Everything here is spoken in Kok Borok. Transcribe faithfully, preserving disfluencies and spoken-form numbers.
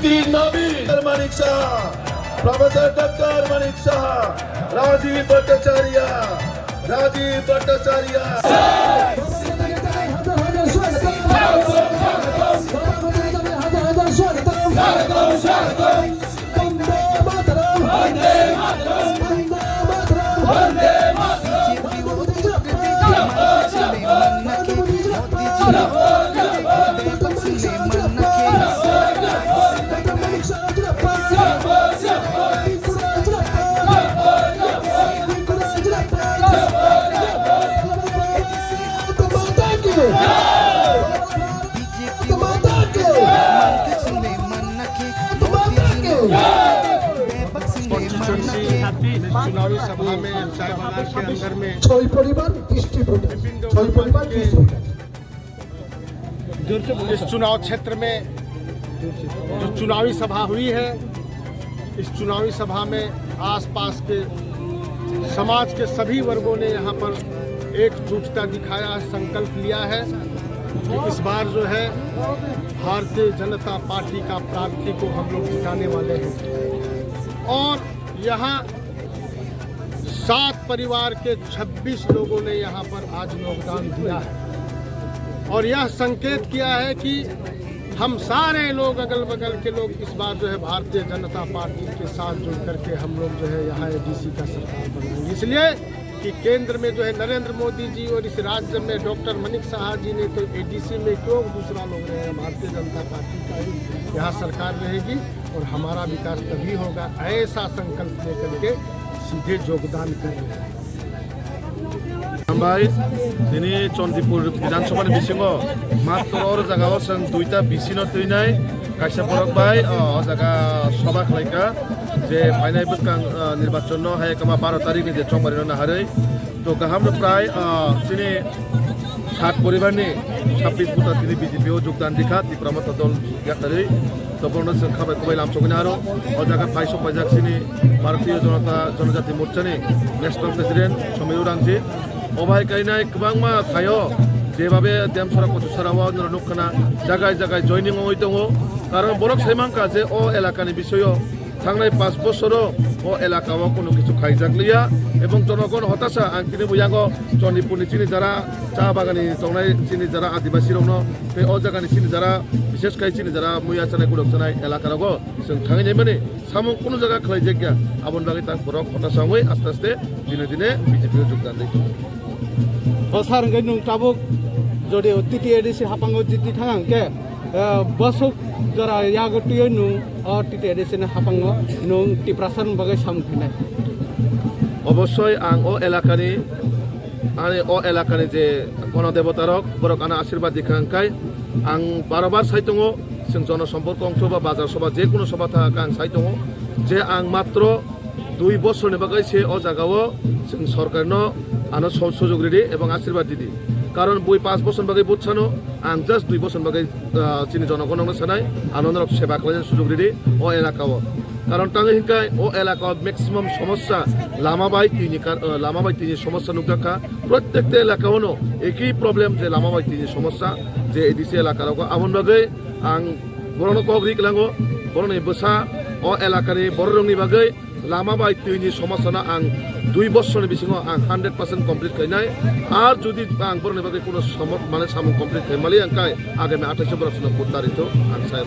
Nabi Manik Saha, Professor Doctor Manik Saha, Rajiv Bhattacharya, Rajiv Bhattacharya. Constituency चुनावी सभा में चाय बागान के अंदर में ছয় পরিবার ডিস্ট্রিবিউটার, ছয় পরিবার ডিস্ট্রিবিউটার। इस चुनाव क्षेत्र में जो चुनावी सभा हुई है, इस चुनावी सभा में आसपास के समाज के सभी वर्गों ने यहाँ पर एकजुटता दिखाया, संकल्प लिया है कि इस बार जो है भारतीय जनता पार्टी का प्रार्थी को हम लोग जिताने वाले हैं। और यहाँ सात परिवार के छब्बीस लोगों ने यहाँ पर आज योगदान दिया है और यह संकेत किया है कि हम सारे लोग, अगल बगल के लोग इस बार जो है भारतीय जनता पार्टी के साथ जुड़ करके हम लोग जो है यहाँ एडीसी का सरकार बनाएंगे। इसलिए कि केंद्र में जो है नरेंद्र मोदी जी और इस राज्य में डॉक्टर मणिक साहा जी ने तो एडीसी में क्यों दूसरा लोग रहे हैं, भारतीय जनता पार्टी का ही यहाँ सरकार रहेगी और हमारा विकास तभी होगा, ऐसा संकल्प लेकर के सीधे योगदान कर रहे हैं। Hambai, tini Chandipur Bidhan Sabha ni bisingo matro oro jaga o chwng duita B C no twinai, kaisa borok bai o, o jaga sabha khlaika je phainai bwskang, ah, nirbachon no hai kama baro tarik ni je chongmari no naharwi to kaham no prai, ah, chini sat poribar ni sabbish buta tini B J P o jogdan rikha, Tipra Motha dol yakarwi. To bono chwng khabai kubai lamsogwi aro o jaga phai sok paijak chini Bharatiya Janata Janajati Morcha ni National President Somiru Ranjit. O bai kainai kwbangma thaio jebabe Demsora Kochusara o nukkhana jagai jagai joining ongwi tongo. Karon borok sai mankha je o elakani bisoyo thangnai panch bosoro o elaka o kono kichu khaijak liya ebong jonogon hotasa ang tini bo yango Chandipurni chini jara cha bagani tongnai chini jara adibasi rokno tei o jagani chini jara bishesh khai chini jara muya chanai gurok chanai elaka rogo chwng thangwi naimani samung kunu jaga khlai jakya aboni bagwi tak borok hotasa wngwi aste aste dine dine B J P o jogdan dai tongo. O sar hwnkhe nwng tabuk jodi T T A D C hapango jiti thang hwnkhe, eh, bosok jora yago twiwi nwng o T T A D C ni hapango nwng Tiprasa ni bagwi samung khainai. Obosoi ang o elakani, ani o elakani je gono debota rok, borok ano asirwad dikha hwnkhe ang barobar sai tongo, chwng jono somporko ongthu ba bazar soba je kuno soba thang ang sai tongo je ang matro dui bosorni bagwi se o jagao chwng sorkarno ano so-, sujog ridi ebong asirwad ridi. Karon bui panch bosorni bagwi butsano ang just dui bosorni bagwi, ah, chini jonogonokno sanai, ano norok seba khlaina sujog ridi o elakao. Karon tangwi hinkai o elakao maximum somosya lama bai twini kar-, ah, lama bai twini somosya nukjakha. Prottekta elakaono eki problem je lama bai twini somosya je A D C elakarogo. Aboni bagwi ang borokno kok ri kwlango, borokni bwsa o elakani bororokni bagwi lama bai twini somosano ang dui bosorni bisingo ang hundred percent complete khainai. Ar jodi ang borokni bagwi kuno somo-, mane samung complete khai mali ang kai agami athais borok sino kutna rito ang sai.